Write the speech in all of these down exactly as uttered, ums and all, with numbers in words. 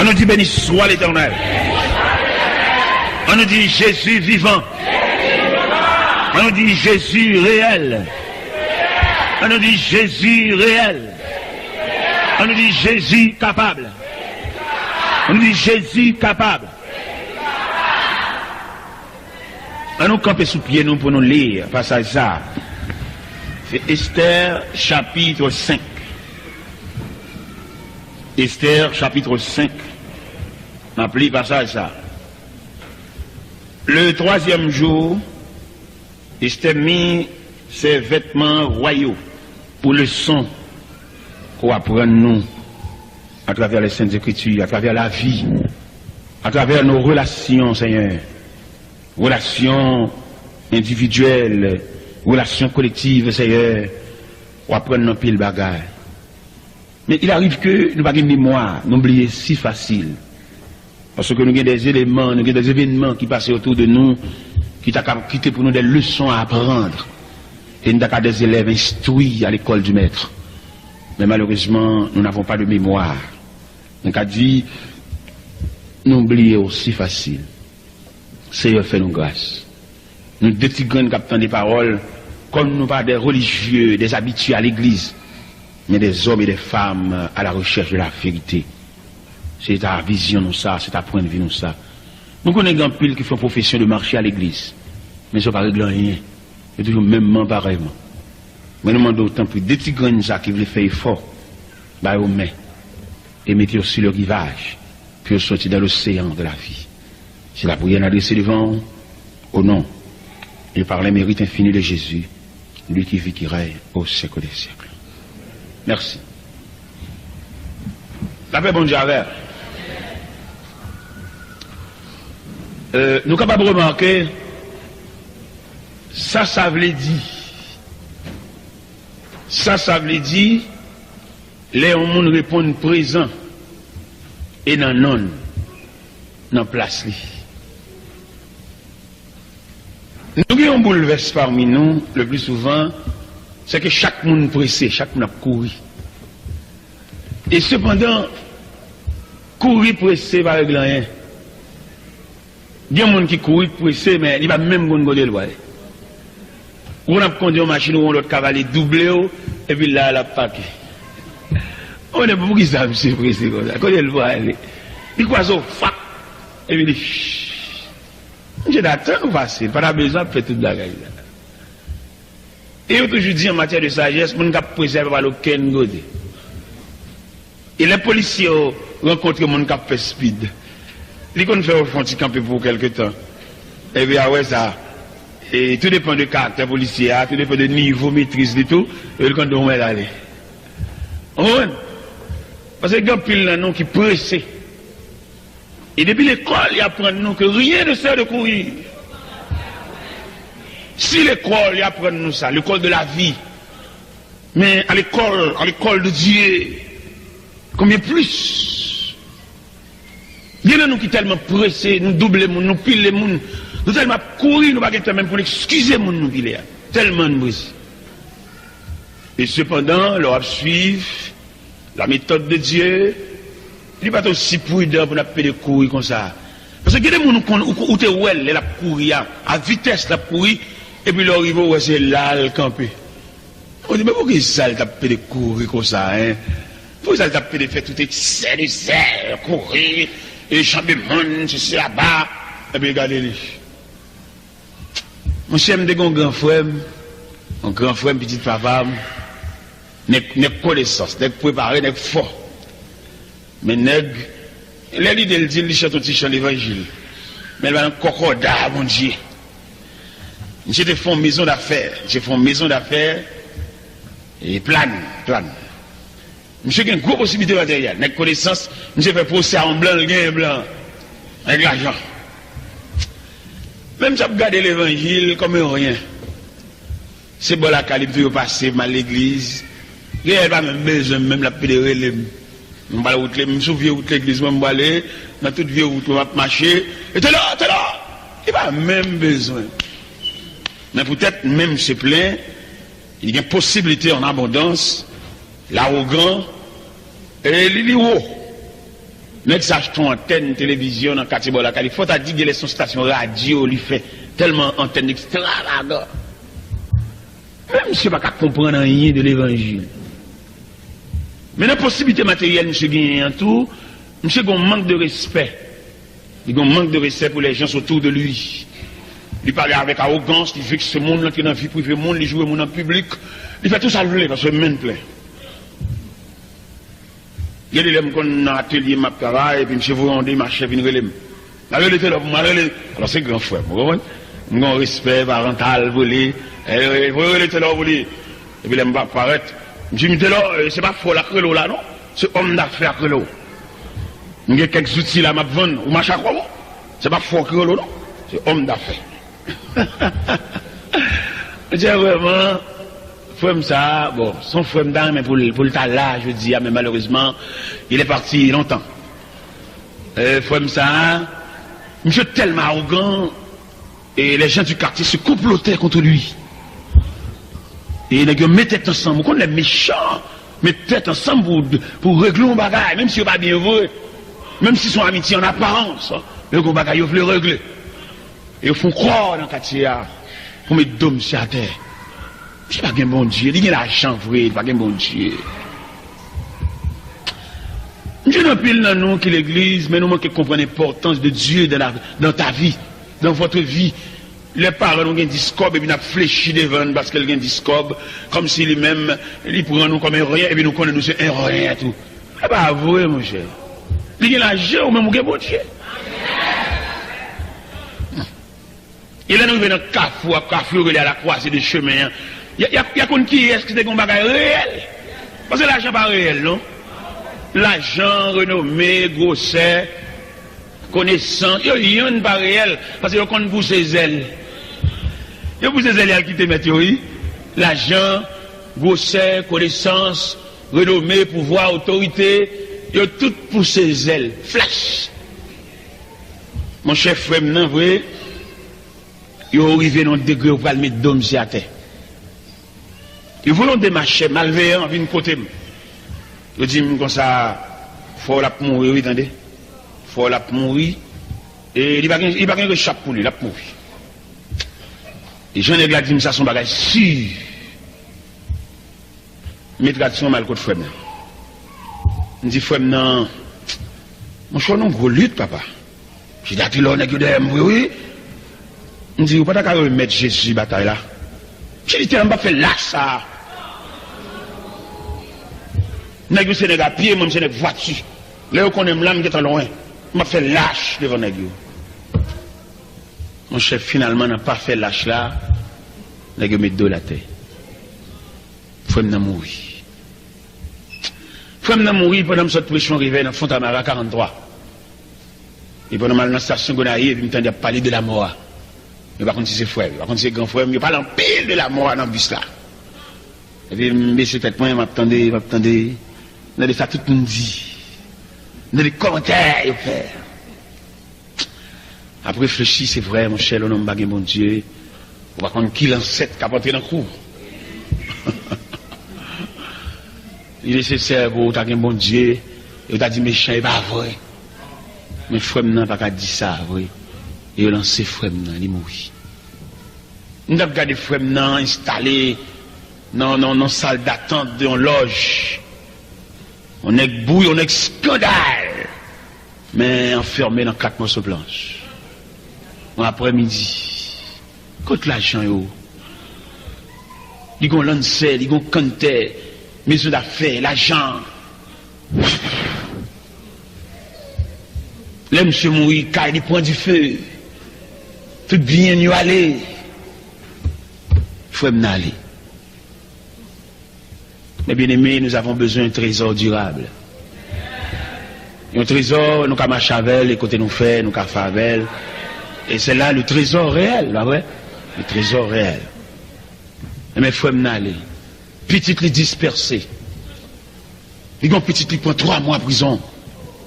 An nou di, beni swa Letènèl. An nou di, Jezi vivan. An nou di, Jezi reyèl. An nou di, Jezi reyèl. An nou di, Jezi kapab. An nou di, Jezi kapab. An nou kanpe sou pye nou pou nou li pasaj sa. Se Estè chapit senk. Estè chapit senk. N ap li pasaj sa. Le twazyèm jou, Estè mi sè vètman wa yo pou leson ke w aprann nou atravè les Saintes Écritures, atravè lavi, atravè nou relasyon, Senyè. Relasyon endividyèl, relasyon kolektiv, Senyè. W aprann nou anpil bagay. Men il arrive ke nou pa gen memwa, nou bliye si fasil. Paske nou gen des éléments, nou gen des événements ki pase otou de nou, ki ta ka kite pou nou des leçons à apprendre. E nou ta ka des élèves instruits à l'école du Maître. Men malerezman, nous n'avons pas de mémoire. Nou ka di, nou bliye osi fasil. Senyè, fè nou gras. Nou de ti grenn k ap tande pawòl, kòm nou pa de relijye, de abitye a legliz, men de zòm e de fanm a la rechèch de la verite. Se ta vizyon nou sa, se ta pwennvi nou sa. Nou konnen gen anpil ki fè pwofesyon de mache a legliz, men sa pa regle anyen. Yo toujou menmman, parèyman. Men nou mande w, tanpri, de ti grenn sa ki vle fè efò, ba yo men e mete yo sou le rivaj pou yo soti dans l'océan de la vie. Se lapriyè n adrese devan w, au nom et par les mérites infinis de Jésus, lui qui vit, qui règne au siècle des siècles. Mèsi. Lapè Bondye avè w. Euh, nou kapab remake sa sa vle di. Sa sa vle di lè yon moun reponn prezan e nan non l, nan plas li. Nou gen yon boulvès pami nou, le pli souvan, se ke chak moun prese, chak moun ap kouri. E sepandan, kouri prese pa regle anyen. Gen moun ki kouri prese, men li pa menm konn kote l prale. Ou konn ap kondui yon machin, ou wè yon lòt ka vale double w, epi la l ap pake. Ou konnen poukisa misye prese konsa? Kote l prale? Li kwaze w, fak! Epi li, shh! Misye ta tann ou pase, li pa ta bezwen ap fè tout bagay sa. E yo toujou di, an matyè de sajès, moun k ap prese a pa pral okenn kote. E lè polisye yo rankontre moun k ap fè spid, li konn fè yo fè yon ti kanpe pou kèlke tan. Epi apre sa, e tou depann de karaktè polisye a, tou depann de nivo metriz li tou, epi li konn di w mèt ale. Ou konprann? Paske gen anpil nan nou ki prese. E depi lekòl, y aprann nou ke rien ne sert de courir. Si lekòl, y aprann nou sa, l'école de la vie. Men à l'école, à l'école de Dieu, combien plus? Gen nan nou ki tèlman prese, nou double moun, nou pile moun, nou tèlman ap kouri, nou pa gen tan menm pou n eskize moun nou pile a. Tèlman n prese. E sepandan, lè w ap swiv la méthode de Dieu, li pa t osi pridan pou n ap pede kouri konsa. Paske gen de moun ou konn, ou, ou te wè l lè l ap kouri a, a vitès l ap kouri, epi lè w rive, ou wè se la l kanpe. Ou di, men poukisa l t ap pede kouri konsa, en? Poukisa l t ap pede fè tout eksè de zèl, kouri, e janbe moun, sesi, laba, epi gade li. Monchè, m te gen yon gran frè m, yon gran frè m, pitit papa m, nèg, nèg konesans, nèg prepare, nèg fò. Men nèg, lè lide l di l, li chante yon ti chan levanjil. Men l pa nan kòkòda a Bondye. Misye te fè yon maison d'affaires, misye fè yon maison d'affaires, e Plane, Plane. Misye gen gwo posiblite materyèl. Nèg konesans, misye fè pwosè a yon blan, l genyen blan. Nèg lajan. Men misye ap gade levanjil kòm yon ryen. Se bò lakay li m toujou pase, m al legliz. Genyen l pa menm bezwen m, menm l ap pede rele m. M pral wout le, m sou vye wout legliz mwen, m prale nan tout vye wout mwen, m ap mache. E tèlè, tèlè! Li pa menm bezwen. Men poutèt menm se plen, li gen posiblite an abondans, lawogan, e li, li wo. Nèg sa achte yon antèn televizyon nan katye bò lakay li. Fò ta di genlè se yon estasyon radyo li fè, tèlman antèn ekstravagan. Men misye pa ka konprann anyen de levanjil. Men nan posiblite materyèl misye genyen an tou, misye gen yon mank de respè. Li gen yon mank de respè pou les gens autour de lui. Li pale avèk awogans, li vekse moun, li antre nan vi prive moun, li joure moun an piblik. Li fè tou sa l vle, paske men l plen. Gen de lè m konn nan atelye m ap travay, epi misye voye yon demachè vin rele m. Al rele tèlè pou mwen, al rele. Alò, se gran frè m, ou konprann? M gen yon respè parantal pou li. Eh, voye rele tèlè pou li. Epi lè m pa parèt, m di, "M tèlè, eh, se pa frè w la k rele w la, non. Se òm dafè a k rele w. M gen kèk zouti la m ap vann. Ou mache ak òm ou? Se pa frè w ki rele w, non. Se òm dafè." M di, vrèman, frè m sa a, bon, se yon frè m ta renmen pou l, pou l ta la jodi a, men malerezman, il est parti longtemps. Eh, frè m sa a, misye tèlman awogan, et les gens du quartier se complotaient contre lui. E nèg yo met tèt ansanm, ou konn lè mechan met tèt ansanm pou, pou regle yon bagay, menm si yo pa byen vre, menm si se yon amitye an aparans, yo gen yon bagay yo vle regle. E yo fè yon kò nan katye a pou met do misye atè. Misye pa gen Bondye, li gen lajan vre, li pa gen Bondye. M jwenn anpil nan nou ki legliz, men nou manke konprann enpòtans de Dieu dans la, dans ta vie, dans votre vie. Lè paran nou gen dis kòb epi n ap flechi devan l paske l gen dis kòb, kòmsi li menm, li pran nou kòm en ryen, epi nou konnen nou se en ryen tou. E pa vre, monchè. Li gen lajan, ou menm ou gen Bondye. E lè nou rive nan kafou, ap kafou yo rele a la croisée de chemin an, y a, y a, y a konn kiyès ki te gen yon bagay reyèl. Paske lajan pa reyèl, non. Lajan, renome, gwosè, konesans, yo yonn pa reyèl, paske yo konn pouse zèl. Yo pouse zèl, y al kite mèt yo, wi. Lajan, gwosè, konesans, renome, pouvwa, otorite, yo tout pouse zèl. Flach! Monchè, frè m nan, vre, yo rive nan yon degre yo pral met do misye atè. Yo voye yon demachè malveyan vin kote m. Yo di m konsa, frè w l ap mouri, wi, tande. Frè w l ap mouri. E li pa gen, li pa gen rechap pou li, l ap mouri. E jan nèg la di m sa, se yon bagay si. M met raksyon, m al kot frè m nan. M di, "Frè m nan, monchè, w nan gwo lit, papa." Misye di, "Atè lò nèg yo dèyè m vre, wi." M di, "Ou pa ta ka remèt Jezi batay la?" Misye di, "Tèlman m p ap fè lach sa a. Nèg yo se nèg a pye, mwen m se nèg vwati. Lè yo konnen m la, m gentan lwen. M p ap fè lach devan nèg yo." Monchè, finalman, nan pa fè lach la, nèg yo met do l atè. Frè m nan mouri. Frè m nan mouri pandan m sot preche yon revèy nan Fontamara karant twa. E pandan m al nan estasyon Gonayiv, epi m tande y ap pale de lamò a. Yo pa konn si se frè m, yo pa konn si se gran frè m, yo pale anpil de lamò a nan bis la. Epi m bese tèt mwen, m ap tande, m ap tande. M tande sa tout moun di. M tande kòmantè yo fè. Ap reflechi, se vre, monchè, lè yon nonm pa gen Bondye, ou pa konn ki lansèt k ap antre nan kou. Li nesesè pou ou ta gen Bondye, e ou ta di mechan, e pa vre. Men frè m nan pa ka di sa vre. E yo lanse frè m nan, li mouri. M t ap gade frè m nan enstale nan, nan, nan sal datant de yon lòj. Yon nèg bouyon, yon nèg eskandal, men anfème nan kat mòso planch. Yon aprèmidi, kot lajan yo? Li gon lansè, li gon kantè, mezon dafè, lajan. Lè misye mouri, kay li pran dife. Tout byen yo ale. Frè m nan ale. Mes bien-aimés, nous avons besoin d'un trésor durable. Yon trezò, nou ka mache avè l, e kote nou fè, nou ka fè avè l. E se la le trezò reyèl, pa vre? Le trezò reyèl. Enben, frè m nan ale. Pitit li dispèse. Li gen yon pitit li pran twa mwa prizon.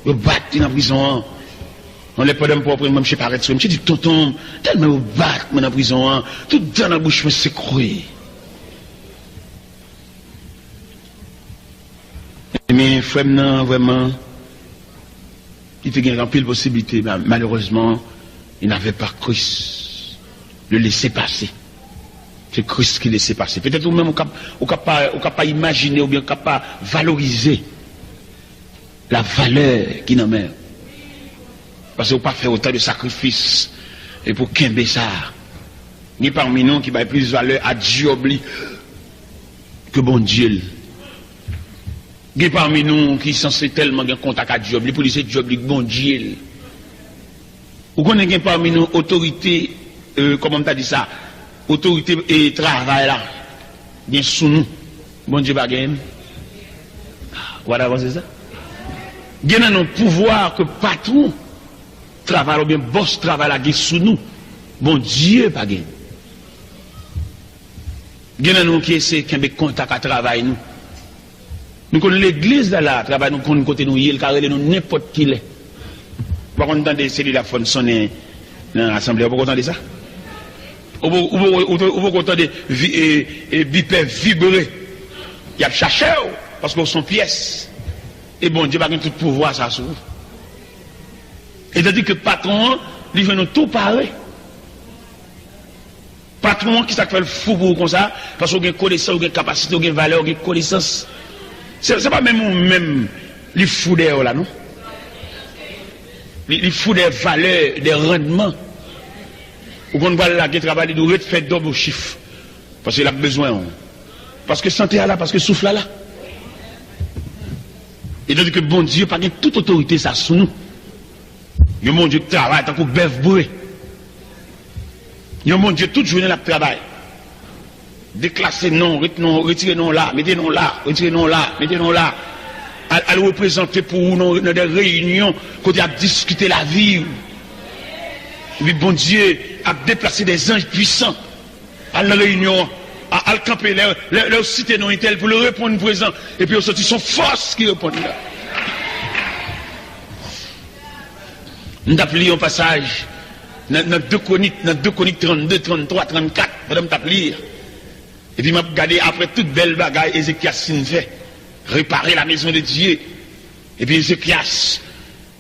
Yo bat li nan prizon an. Yon lè pandan m pran prizon, misye parèt sou mwen. Misye di, "Tonton, tèlman yo bat mwen nan prizon an, tout dan nan bouch mwen sekwe." Men frè m nan, vrèman, Li te gen anpil posiblite, ma-, malerezman, il n'avait pas Christ. Le laisser passer. Se Kris ki lese pase. Petèt ou menm, ou kap, ou kap pa, ou kap pa imajine oubyen ou kap pa valorize la valè ki nan men w. Paske ou pa fè otan de sakrifis e pou kenbe sa. Gen pami nou ki bay plis valè a djòb li ke Bondye l. Gen pami nou ki sanse tèlman gen kontak a djòb li, pou li se djòb li k Bondye l. Ou konnen gen pami nou otorite, e, kòman m ta di sa, otorite, e, travay la, gen sou nou. Bondye pa genyen l. Ou pa ta panse sa? Gen nan nou pouvwa ke patwon travay la oubyen bòs travay la gen sou nou. Bondye pa genyen l. Gen nan nou ki eseye kenbe kontak a travay nou. Nou konn legliz la, la, travay nou konn kote nou ye, l ka rele nou nenpòt ki lè. Ou pa konn tande selil ap fòn sonnen nan asanble, ou poko tande sa? Ou po-, ou po-, ou po-, ou poko tande vi-, e, e, bipè vibre? Y ap chache w, paske w se yon pyès. E Bondye pa gen tout pouvwa sa sou ou. E tandi ke patwon an, li jwenn nou tou pare. Patwon an, kisa k fè l fou pou ou konsa? Paske w gen konesans, w gen kapasite, w gen valè, w gen konesans. Se, se pa menm ou menm li fou dèyè w la, non. Li, li fou dè valè, dè randman. Ou konn pral lage travay, li di w ret fè dòb ou chif. Paske l ap bezwen w. Paske sante a la, paske souf la la. E tandi ke Bondye pa gen tout otorite sa sou nou. Yon Bondye k travay tankou bèf boure. Yon Bondye tout jounen l ap travay. Deklase non, ret non, retire non la, mete non la, retire non la, mete non la. Al, al reprezante pou ou nan, nan de reyinyon kote y ap diskite lavi w. Epi Bondye ap deplase de zanj pwisan. Al nan reyinyon an. A-, al kanpe lè, lè, lè yo site non entèl pou l reponn prezan. Epi yo soti, se yon fòs ki reponn la. M t ap li yon pasaj nan, nan de Kwonik, nan de Kwonik trannde, tranntwa, trannkat, pandan m t ap li. Epi m ap gade apre tout bèl bagay Ezekyas fin fè, repare la maison de Dieu. Epi Ezekyas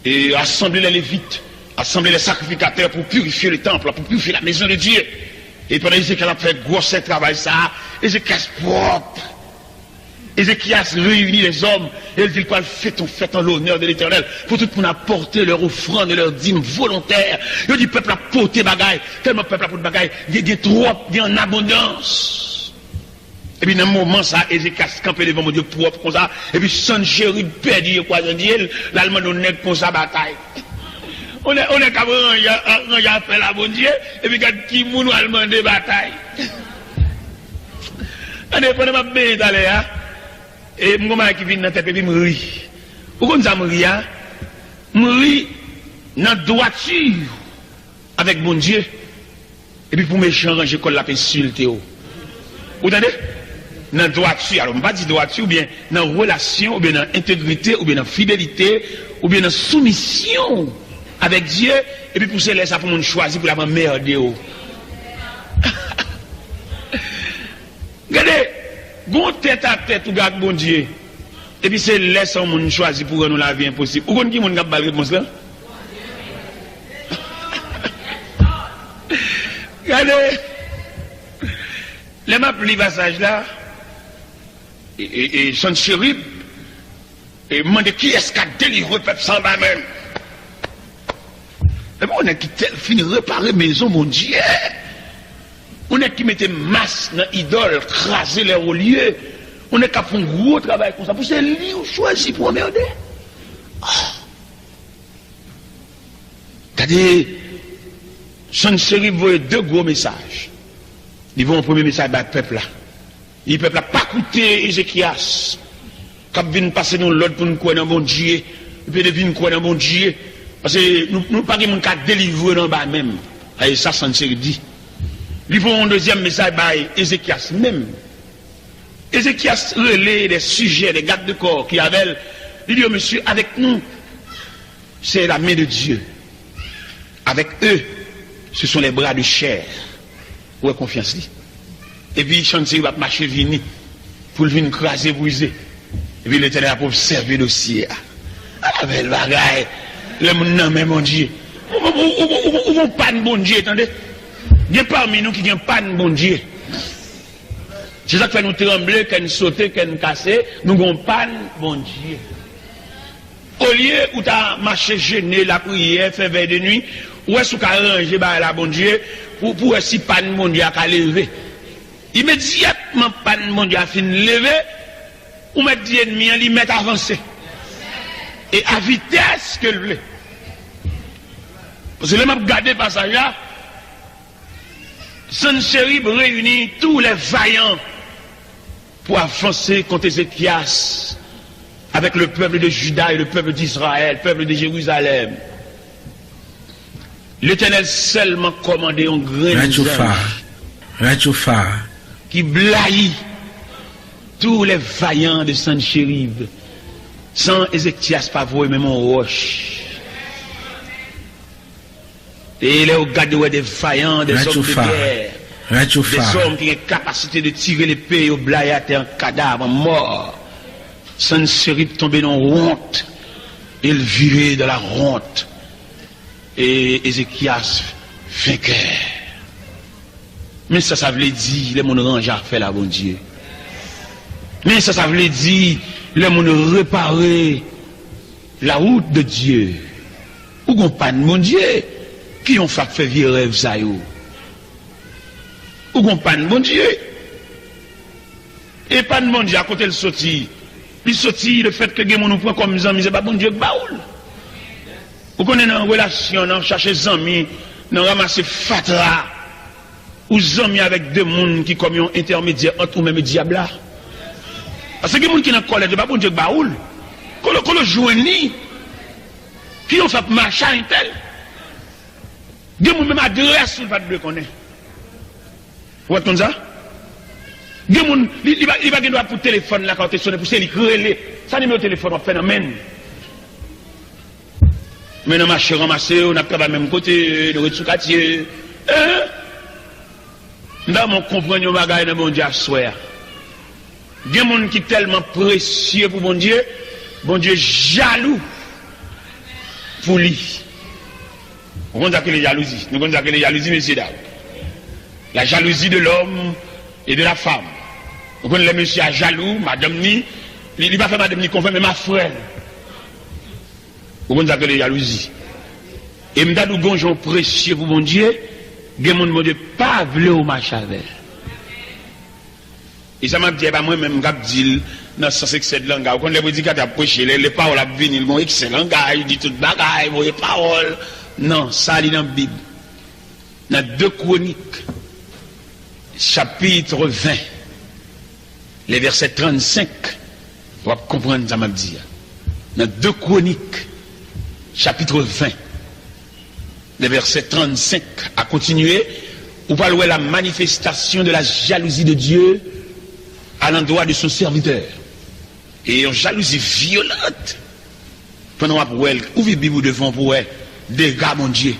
e rasanble lè Levit, rasanble lè sakrifikatè pou pirifye le tanp, pou pirifye la maison de Dieu. E pandan Ezekyas ap fè gwosè travay sa a, Ezekyas pwòp. Ezekyas reyini lèzòm e l di l pral fete yon fèt an lonè de Letènèl, pou tout moun ap pòte lè ofrann e lè dim volontè. Yo di pèp la pote bagay, tèlman pèp la pote bagay, gen, gen twòp, gen an abondans. Epi nan moman sa, Ezekyas kanpe devan Bondye pwòp konsa, epi Sancherib pèdi ekwa nan zye l, l al mande yon nèg konsa batay. Yon nèg, yon nèg k ap ranje, ranje afè l a Bondye, epi gad ki moun w al mande batay. Tande, pandan m ap benyen talè a, e m gon bagay ki vin nan tèt epi m ri. Ou konn sa m ri a? M ri nan dwati avèk Bondye. Epi pou mechan ranje kò l, l ap ensilte w. Ou tande? Nan dwati, alò m pa di dwati, oubyen nan relasyon, oubyen nan entegrite, oubyen nan fidelite, oubyen nan soumisyon avèk Dye, epi pou se lè sa pou moun chwazi pou l ap anmède w. Gade, gon tèt a tèt ou gen ak Bondye, epi se lè sa yon moun chwazi pou rann ou lavi enposib. Ou konn ki moun k ap ba l repons lan? Gade, lè m ap li pasaj la, e, e, e Sancherib, e mande kiyès k a delivre pèp sa anba men m. Epi yon nèg ki tèl fin repare mezon Bondye. Yon nèg ki mete mas nan idòl, kraze lè olye. Yon nèg k ap fè yon gwo travay konsa. Pou se li ou chwazi pou anmède. Ah. Gade, Sancherib voye de gwo mesaj. Li voye yon premye mesaj bay pèp la. Li di pèp la pa koute Ezekyas k ap vin pase nou lòd pou n kwè nan Bondye, epi de vin kwè nan Bondye, paske nou, nou pa gen moun ka delivre nou anba men m. A, e sa Sancherib di. Li voye yon dezyèm mesaj bay Ezekyas menm. Ezekyas rele de sijè, de gad de kò ki avè l. Li di yo, mesye, avèk nou, c'est la main de Dieu. Avec eux, ce sont les bras de chair. Ou wè konfyans li. Epi Sancherib ap mache vini pou l vin kraze brize. Epi Letènèl ap obsève dosye a. A, bèl bagay. Lè moun nan men Bondye. Ou, ou, ou, ou, ou, ou gon pàn Bondye, tande. Gen pami nou ki gen pàn Bondye. Se sa k fè nou tranble, kè n sote, kè n kase, nou gon pàn Bondye. Olye ou ta mache jene, lapriyè, fè vèy de nwi, ou wè si w ka ranje bagay la, Bondye, pou, pou wè si pàn Bondye a ka leve. Imedyatman pàn Bondye a fin leve, ou mèt di ènmi an, li mèt avanse. E a vitès ke l vle. Paske lè m ap gade pasaj la, Sancherib réunit tous les vaillants pour avancer contre Ézéchias avec le peuple de Juda et le peuple d'Israël, peuple de Jérusalem. Letènèl sèlman kòmande yon grenn zanj ki blayi tous les vaillants de Sancherib, san Ézéchias pa voye menm yon wòch. E lè yo gade, yo wè des vaillants, des hommes de guerre, des hommes ki gen kapasite de tire lepe, yo blayi atè an kadav, an mò. Sancherib tonbe nan wont, e l vire dans la honte. E Ézéchias venkè. Men sa sa vle di lè moun ranje afè l a Bondye. Men sa sa vle di lè moun repare la wout de Dye. Ou gon pàn Bondye. Ki yon fak fè vye rèv sa yo. Ou gon pàn Bondye. E pàn Bondye a kote l soti? Li soti lefètke gen moun ou pran kòm zanmi, se pa Bondye k ba ou l. Ou konnen nan relasyon, nan chache zanmi, nan ranmase fatra, ou zanmi avèk de moun ki kòm yon entèmedyè ant ou menm e dyab la. Paske gen moun ki nan kòlèt, se pa Bondye k ba ou l. Kote, kote w jwenn li? Ki yon fè ap mache a entèl? Gen moun menm adrès ou l pa t dwe konnen. Ou pa t konn sa? Gen moun, li, li pa, li pa gen dwa pou telefòn lakay ou te sonnen, pou se li k rele. Sa nimewo telefòn w ap fè nan men l? Men nan mache ranmase yo, n ap travay menm kote, nou ret sou katye. Hein? M ta renmen w konprann yon bagay nan Bondye aswè a. Gen moun ki tèlman presye pou Bondye, Bondye jalou pou li. Ou konn sa k rele jalouzi? Nou konn sa k rele jalouzi, mesye dam? La jalousie de l'homme et de la femme. Ou konn lè mesye a jalou, madanm ni, li, li pa fè madanm ni konfyans, men m ap frè l. Ou konn sa k rele jalouzi? E m ta di w gon jan w presye pou Bondye, gen moun Bondye pa vle w mache avè l. E sa m ap di a, e pa mwen menm k ap di l nan sans eksè de langaj. Ou konn lè predikatè ap preche, lè, lè pawòl ap vini, l gon eksè langaj, li di tout bagay, voye pawòl. Non, sa li nan Bib. Nan de Kwonik, chapit ven, le vèsè trannsenk, w ap konprann sa m ap di a. Nan de Kwonik, chapit ven, le vèsè trannsenk a kontinye, ou pral wè la manifestation de la jalousie de Dieu à l'endroit de son serviteur. E yon jalouzi vyolan. Pandan w ap wè l, ouvri Bib ou devan w pou w wè dega Bondye.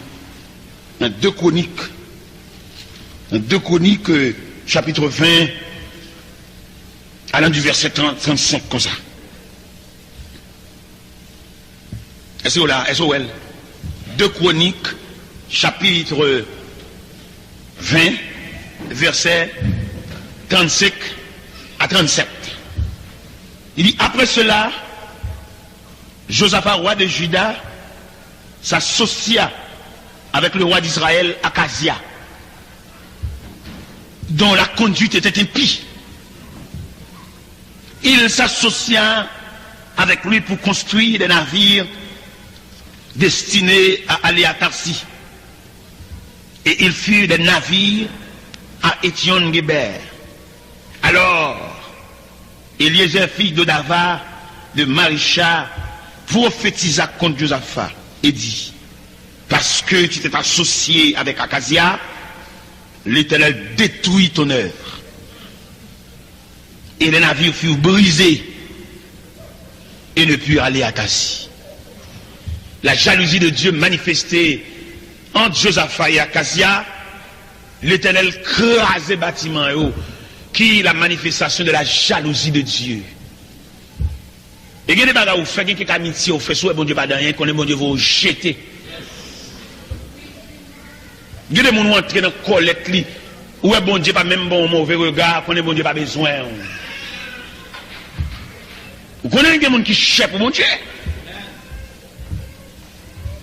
Nan de Kwonik, nan de Kwonik, euh, chapit ven, alan di vèsè trant, trannsenk konsa. Èske w la? Èske w wè l? De Kwonik, chapit ven, vèsè trannsenk a trannsèt. Li di, après cela, Josaphat, roi de Juda, s'associa avec le roi d'Israël, Akazia, dont la conduite était impie. Il s'associa avec lui pour construire des navires destinés à aller à Tarsis. Et ils firent des navires à Étsion-Guébert. Alors, Éliézer, fils d'Odava, de Marisha, prophétisa contre Josaphat et dit, parce que tu t'es associé avec Akazia, l'Éternel détruit ton œuvre. Et les navires furent brisés et ne purent aller à Tarsis. La jalousie de Dieu manifestée entre Josaphat et Akazia, Letènèl kraze batiman yo, ki la manifestasyon de la jalouzi de Dye. E gen de bagay ou fè, gen kèk amitye ou fè, si w wè Bondye pa di anyen, konnen Bondye voye w jete. Gen de moun ou antre nan kòlèt li, ou wè Bondye pa menm ba w yon move rega, konnen Bondye pa bezwen w. Ou konnen gen moun ki chè pou Bondye.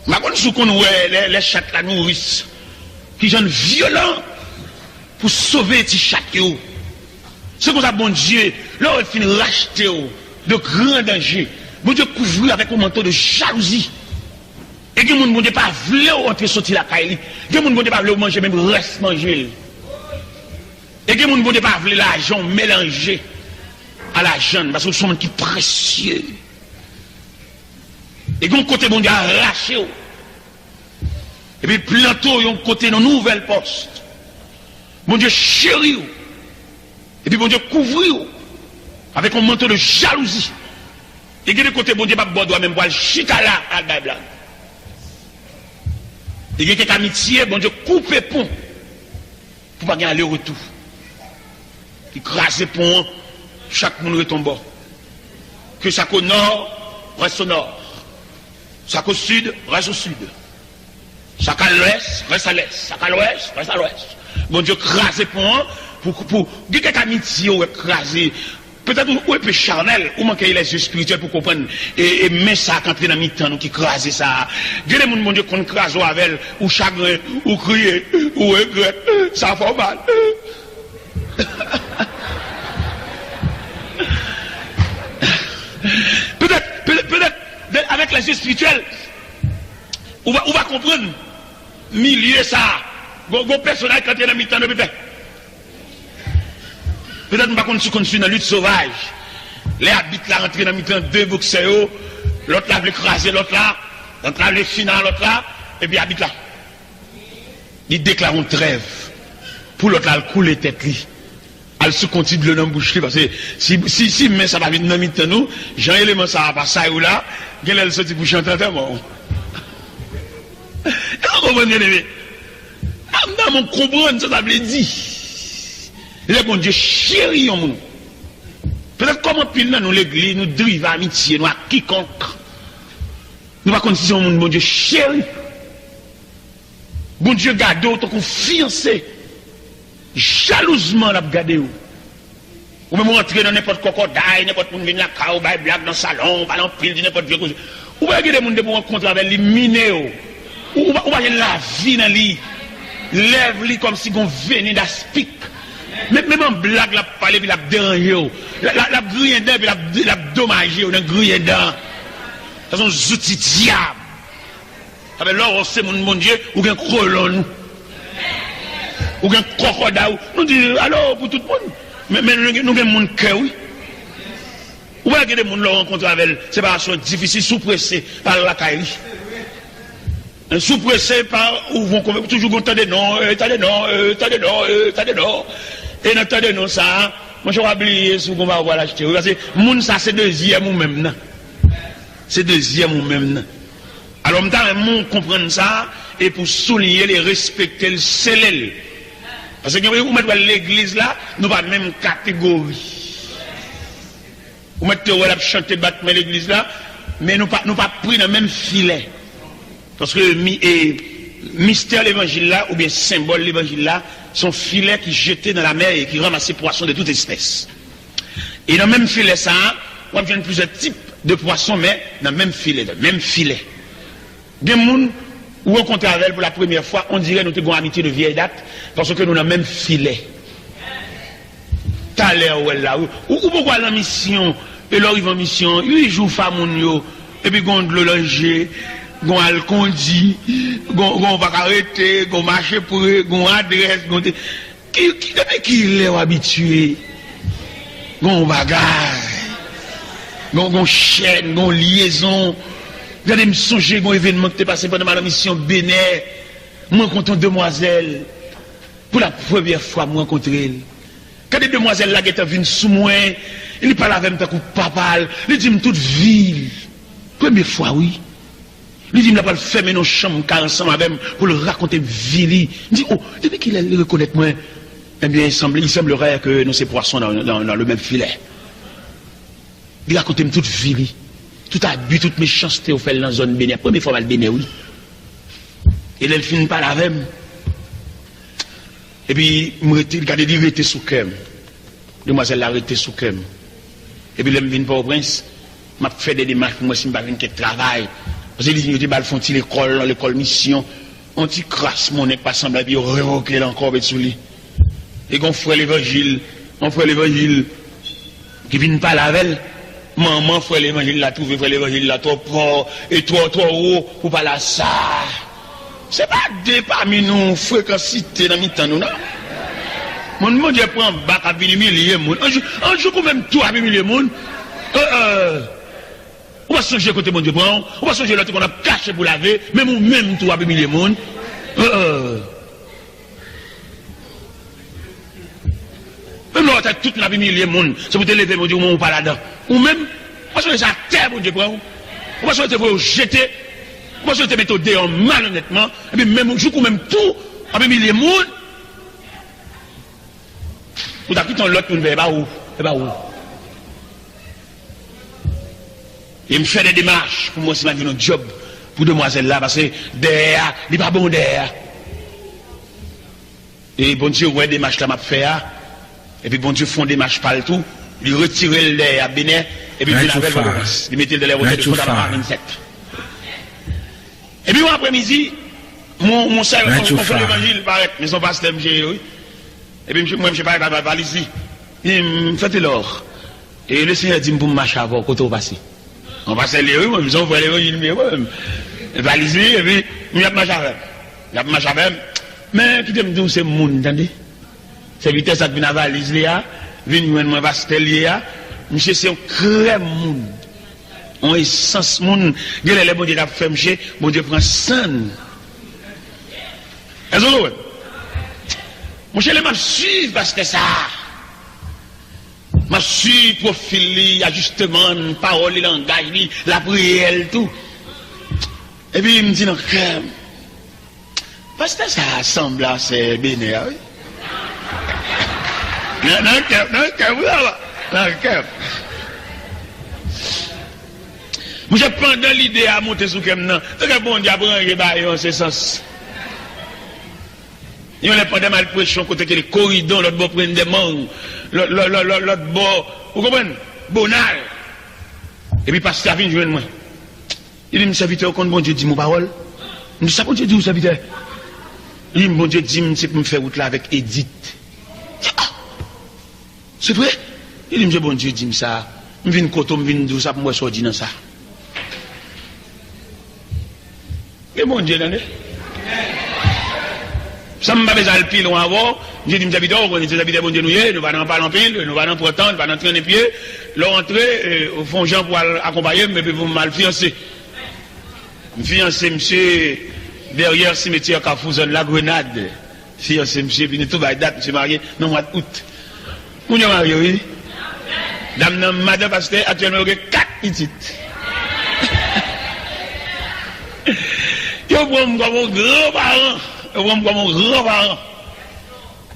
M pa konn si w konn wè lè, lè chat la nouris, kijan l vyolan pou sove ti chat yo. Se konsa Bondye, lè w fin rachte w de gran danje, Bondye kouvri w avèk yon manto de jalouzi. E gen moun Bondye pa vle w antre soti lakay li. Gen moun Bondye pa vle w manje menm rès manje l. E gen moun Bondye pa vle lajan w melanje a lajan l, paske w se yon moun ki presye. E gen yon kote Bondye arache w. Epi l plante w yon kote nan nouvèl pòs. Bondye cheri w. Epi Bondye kouvri w avèk yon manto de jalouzi. E gen de kote Bondye p ap ba w dwa menm pou al chita la al bay blag. E gen kèk amitye, Bondye koupe pon pou pa gen ale retou. Li kraze pon an, chak moun ret yon bò. Ke sa k o nò, rès o nò. Sa k o sid, rès o sid. Sa k a lwès, rès a lès. Sa k a lwès, rès a lwès. Bondye kraze pon an pou, pou, gen kèk amitye ou wè kraze. Petèt ou, ou enpe chanèl, ou manke lèzye espirityèl pou konprann e, e men sa k antre nan mitan nou ki kraze sa a. Gen de moun Bondye konn kraze w avè l, ou chagren, ou kriye, ou regrèt, sa fè w mal. Petèt, petèt, petèt, avèk lèzye espirityèl, ou va, ou va konprann milye sa a. Gon, gon pèsonaj k antre nan mitan nou, petèt. Petèt m pa konn si w konn swiv nan lit sovaj. Lè abit la rantre nan mitan de boksè yo, lòt la vle kraze lòt la, lòt la vle fini a lòt la, epi abit la. Li deklare yon trèv pou lòt la al koule tèt li. Al sou konti dlo nan bouch li, paske si, si, si men sa pa vin nan mitan nou, jan eleman sa a pa sa yo la, genlè l soti pou chante antèman w. Èske w konprann, byeneme? Nanm, nanm, ou konprann sa sa vle di? Lè Bondye cheri yon moun. Petèt kòm anpil nan nou legliz, nou drive amitye nou ak kikonk. Nou pa konn si se yon moun Bondye cheri. Bondye gade w tankou fiyanse. Jalouzman l ap gade w. Ou menm ou rantre nan nenpòt kòkòday, nenpòt moun vin lakay ou, bay blag nan salon, ou pale anpil, di nenpòt vye koze. Ou pa gen de moun depi w rankontre avè l, li mine w. Ou, ou, pa, ou pa jwenn lavi nan li. Lèv li kòmsi gon venen daspik. Men, menm an blag l ap pale epi l ap deranje w. L, l, l ap griyen dan epi l ap, l ap domaje w nan griyen dan. Sa se yon zouti dyab. Sa fè lè w se moun Bondye, ou gen kolonn ou. Ou gen kòkòday ou. Nou di, alo, pou tout moun. Men, men nou gen, nou gen moun kè, wi. Ou wè gen de moun lè w rankontre avè l, separasyon difisil, si w prese, pa al lakay li. Si w prese, pa ouvri yon konvè, toujou gon tande non, e, tande non, e, tande non, e, tande non. E nan tande non sa a, monchè, w a bliye si w gon bagay w pral achte, wi. Paske moun sa se dezyèm ou menm nan. Se dezyèm ou menm nan. Alò, m ta renmen w konprann sa, e pou souliye l e respekte l, sele l. Paske gen, ou mèt wè legliz la, nou pa menm kategori. Ou mèt te wè l ap chante bat men legliz la, men nou pa, nou pa pri nan menm filè. Paske mi, e, mistè levanjil la, oubyen senbòl levanjil la, se yon filè ki jete nan lamè e ki ranmase pwason de tout espès. E nan menm filè sa a, w ap jwenn plizyè tip de pwason, men nan menm filè, nan menm filè. Gen moun, ou rankontre avè l pou la premyè fwa, on dirè nou te gon amitye de vyèy dat, paske nou nan menm filè. Talè ou wè l la, ou, ou, ou poko al nan misyon, e lè w rive an misyon, uit jou fa moun yo, epi gon dlo nan je, gon alkondi, gon, gon pa ka rete, gon mache pre, gon adrès, gon te, Ki, ki, depi kilè w abitye? Gon bagay. Gon, gon chèn, gon lyezon. Gade, m sonje gon evènman ki te pase pandan m al an misyon Benè. M rankontre yon demwazèl. Pou la premyè fwa m rankontre l. Gade demwazèl la gentan vin sou mwen. Li pale avè m tankou papa l. Li di m tout vi l. Premye fwa, wi. Li di m l ap al fèmen nan yon chanm kay ansanm avè m pou l rakonte m vi li. M di, o, depi kilè li rekonèt mwen? Ebyen, il semble, il semblerait que nou se pwason nan, nan, nan le menm filè. Li rakonte m tout vi li. Tout abi, tout mechanste, ou fè l nan zòn Benè. Premye fwa m al Benè, wi. E lè l fin pale avè m, epi m rete, gade, li rete sou kè m. Demwazèl la rete sou kè m. Epi lè m vin Pòtoprens, m ap fè de demach pou m wè si m pa jwenn kèk travay. Paske li di m yo te ba l fè yon ti lekòl, yon lekòl misyon. Yon ti kras monnen k pa sanble, epi yo revoke l ankò, met sou li. E gen yon frè levanjil, yon frè levanjil ki vin pale avè l. Manman frè levanjil la twouve frè levanjil la twò fò e twò, twò wo pou pale a sa. Se pa de pami nou frekansite nan mitan nou, non. Moun Bondye pran bak ap vin imilye moun. Anjou, anjou ou menm tou ap imilye moun. Euh, euh. Ou pa sonje kote Bondye pran w, ou pa sonje lè w te konn ap kache pou lave, menm ou menm tou ap imilye moun. Euh, euh. Menm lè w te tout n ap imilye moun, se pou te leve Bondye, ou menm ou pa ladan. Ou menm, ou pa sonje se atè Bondye pran w. Ou pa sonje te voye w jete. Ou pa sonje te mete w deyò malonètman. Epi menm ou, jouk ou menm tou ap imilye moun. Ou ta kite yon lòt moun fè, e pa ou. E pa ou. E m fè de demach pou m wè si m a jwenn yon djòb pou demwazèl la, paske dèyè a, li pa bon dèyè a. E Bondye wè demach la m ap fè a, epi Bondye fè yon demach pa l tou, li retire l dèyè a Benè, epi l vin avè l Pòtoprens. Li mete l dèyè wotè de Fondalama vennsèt. Epi yon aprèmidi, mon, mon sè, yon, yon frè levanjil parèt, men se yon pastè misye ye, wi. Epi misye, mwen, misye parèt avè valiz li. Li di m, "Frè Telor, e Lesenyè di m pou m mache avè w, kote w pase?" Yon pastè li ye, wi, mwen, se yon frè levanjil m ye, mwen. E valiz li, epi, m, y ap mache avè m. Y ap mache avè m. Men, kite m di w, se moun, tande. Sèvitè sa k vin a valiz li a, vin jwenn mwen pastè l ye a, misye se yon krèm moun. Yon esans moun, genlè lè Bondye t ap fè misye, Bondye pran san l. Èske w konprann? Monchè, lè m ap swiv pastè sa a, m ap swiv pwofil li, ajisteman l, pawòl li, langaj li, lapriyè l tou. Epi m di nan kè m, pastè sa a sanble a sè Benè a, wi. Nan, nan kè m, nan kè m, wi, papa. Nan kè m. Monchè, pandan lide a monte sou kè m nan, se kè Bondye ap ranje bagay yo an se sans. Yon lè pandan m al preche yon kote ki rele Koridon, lòt bò Prenn dè Mang, lòt, lòt, lòt, lòt, lòt bò, ou konprann? Bonal. Epi pastè a vin jwenn mwen. Li di m, "Sèvitè, ou konn Bondye di m yon pawòl?" M di, "Sa Bondye di w, sèvitè?" Li di m, "Bondye di m se pou m fè wout la avèk Edith." M di, "Ah, se vre?" Li di m, "Se Bondye di m sa. M vin kote w, m vin di w sa pou m wè sa w di nan sa." Gen Bondye, tande. San m pa bezwen al pi lwen avè w, Bondye di m, "Sèvitè, ou konnen se sèvitè Bondye nou ye, nou pa nan pale anpil, nou pa nan pran tan, nou pa nan trennen pye. Lè w antre, e, ou fè yon jan pou al akonpaye m, epi pou m al fiyanse." M fiyanse misye dèyè simetyè Kafou zòn Lagrenad. Fiyanse misye, epi nou tou bay dat, misye marye nan mwa out. Moun yo marye, wi. Dam nan, madan pastè, aktyèlman yo gen kat pitit. Yo pran m kòm yon gran paran. Yo pran m kòm yon gran paran.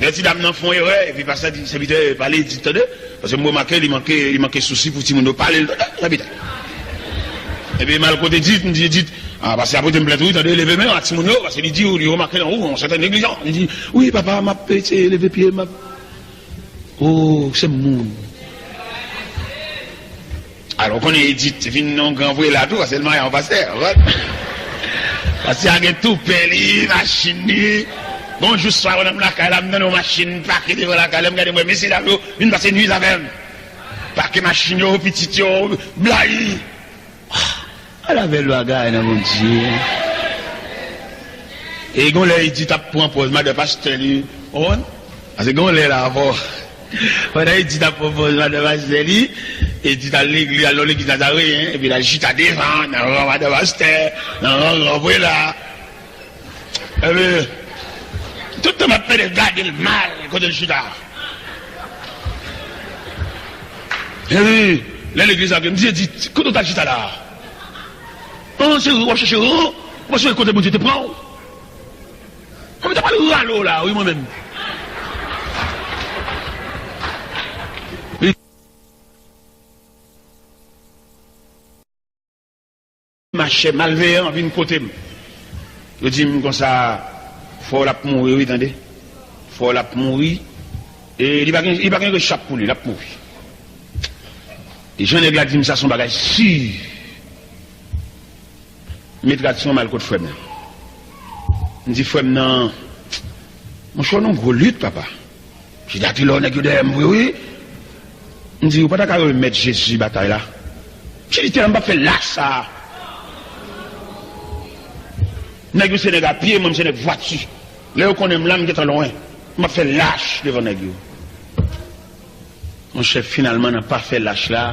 Lè ti dam nan fè yon erè, epi pastè di, "Sèvitè, pale Edith, tande." Paske m remake li manke, li manke sousi pou timoun yo, "Pale l, tande, sèvitè." Epi m al kote Edith, m di, "Edith, ah, pastè a pote m plent, wi, tande, leve men w a timoun yo, paske li di w, li remake nan ou yon sèten neglijan." Li di, "Wi, papa, m ap eseye leve pye, m ap." Oh, se moun. Alò, ou konnen Edith vin yon gran vre la tou, paske l marye a yon pastè, ou konprann? Pastè a gen toupè li, machin li. Bon jou swa, pandan m lakay la, m tande yon machin pake devan lakay la, m gade, m wè mesye dam yo vin pase nuit avè m. Pake machin yo, pitit yo, blayi. Ah, ala bèl bagay nan Bondye. E gon lè Edith ap pran pòz madan pastè li, ou konprann? Paske gon lè la avò. Pandan Edith ap pran pòz madan pastè li, Edith al legliz, al nan legliz Nazareyen, epi l al chita devan, nan ran madan pastè, nan ran gran prela. Epi, tout tan m ap pede gade l mal, kote l chita. Epi, lè legliz la vre, m di Edith, kote w t al chita la? An, se w ap chache ran, w ap sonje kote Bondye te pran w. Kòm ta pral rale w la, wi, mwen menm. chè malveyan vin kote m. Yo di m konsa, frè w l ap mouri, wi, tande. Frè w l ap mouri. E li pa gen, li pa gen rechap pou li, l ap mouri. E jan nèg la di m sa, se yon bagay si. M met radyasyon, m al kot frè m nan. M di frè m nan, monchè, w nan yon gwo lit, papa. Misye di, atè lò nèg yo dèyè m vre, wi. M di, ou pa ta ka remèt Jezi batay la? Misye di, tèlman m p ap fè lach sa. Nèg yo se nèg a pye, mwen m se nèg vwati. Lè yo konnen m la, m gentan lwen. M ap fè lach devan nèg yo. Monchè, finalman, nan pa fè lach la,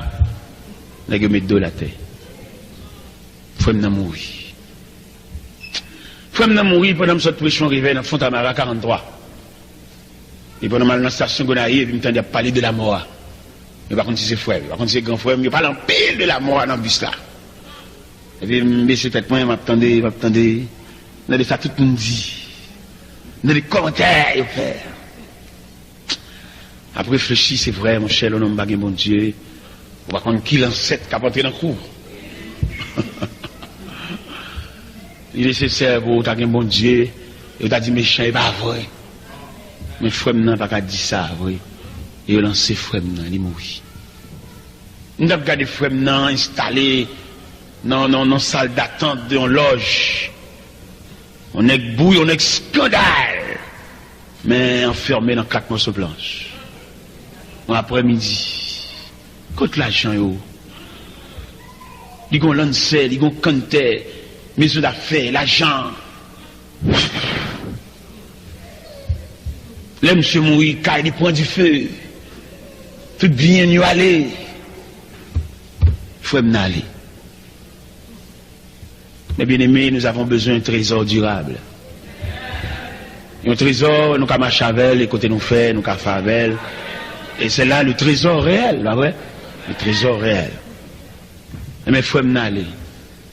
nèg yo met do l atè. Frè m nan mouri. Frè m nan mouri pandan m sot preche yon revèy nan Fontamara karant twa. E pandan m al nan estasyon Gonayiv, epi m tande y ap pale de lamò a. Yo pa konn si se frè m, yo pa konn si se gran frè m, yo pale anpil de lamò a nan bis la. Epi m bese tèt mwen, m ap tande, m ap tande. M tande sa tout moun di. M tande kòmantè yo fè. Ap reflechi, se vre, monchè, lè yon nonm pa gen Bondye, ou pa konn ki lansèt k ap antre nan kou. Li nesesè pou ou ta gen Bondye, e ou ta di mechan, e pa vre. Men frè m nan pa ka di sa vre. E yo lanse frè m nan, li mouri. M t ap gade frè m nan enstale nan, nan, nan sal datant de yon lòj. Yon nèg bouyon, yon nèg eskandal, men anfème nan kat mòso planch. Yon aprèmidi, kot lajan yo? Li gon lansè, li gon kanntè, mezon dafè, lajan. Lè misye mouri, kay li pran dife. Tout byen yo ale. Frè m nan ale. Mes bien-aimés, nous avons besoin d'un trésor durable. Yon trezò, nou ka mache avè l, e kote nou fè, nou ka fè avè l. E se la le trésor réel, pa vre? Le trésor réel. Enben, frè m nan ale.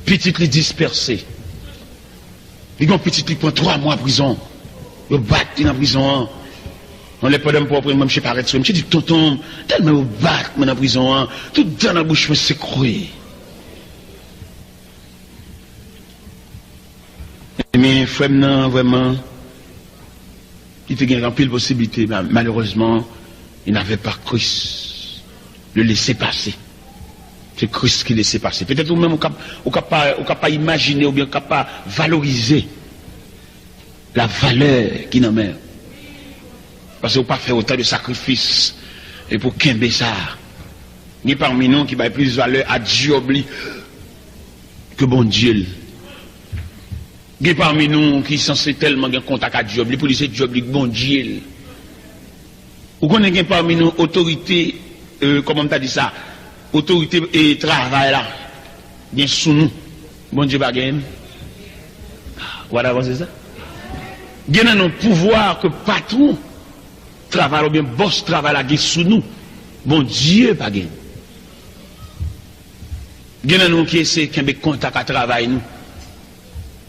Pitit li dispèse. Li gon pitit li pran twa mwa prizon. Yo bat li nan prizon an. Yon lè pandan m pran pran mwen, misye parèt sou mwen. Misye di, tonton, tèlman yo bat mwen nan prizon an, tout dan nan bouch mwen sekwe. Men frè m nan, vrèman, li te gen anpil posiblite, ma-, malerezman, il n'avait pas Christ, le laissez-passer. Se Kris ki lese pase. Petèt ou menm, ou kap, ou kap pa, ou kap pa imajine oubyen ou kap pa valorize la valè ki nan men w. Paske ou pa fè otan de sakrifis e pou kenbe sa. Gen pami nou ki bay plis valè a djòb li ke Bondye l. Gen pami nou ki sanse tèlman gen kontak a djòb li, pou li se djòb li k Bondye l. Ou konnen gen pami nou otorite, e, kòman m ta di sa, otorite, e, travay la, gen sou nou. Bondye pa genyen l. Ou pa ta panse sa? Gen nan nou pouvwa ke patwon travay la oubyen bòs travay la gen sou nou. Bondye pa genyen l. Gen nan nou ki eseye kenbe kontak a travay nou.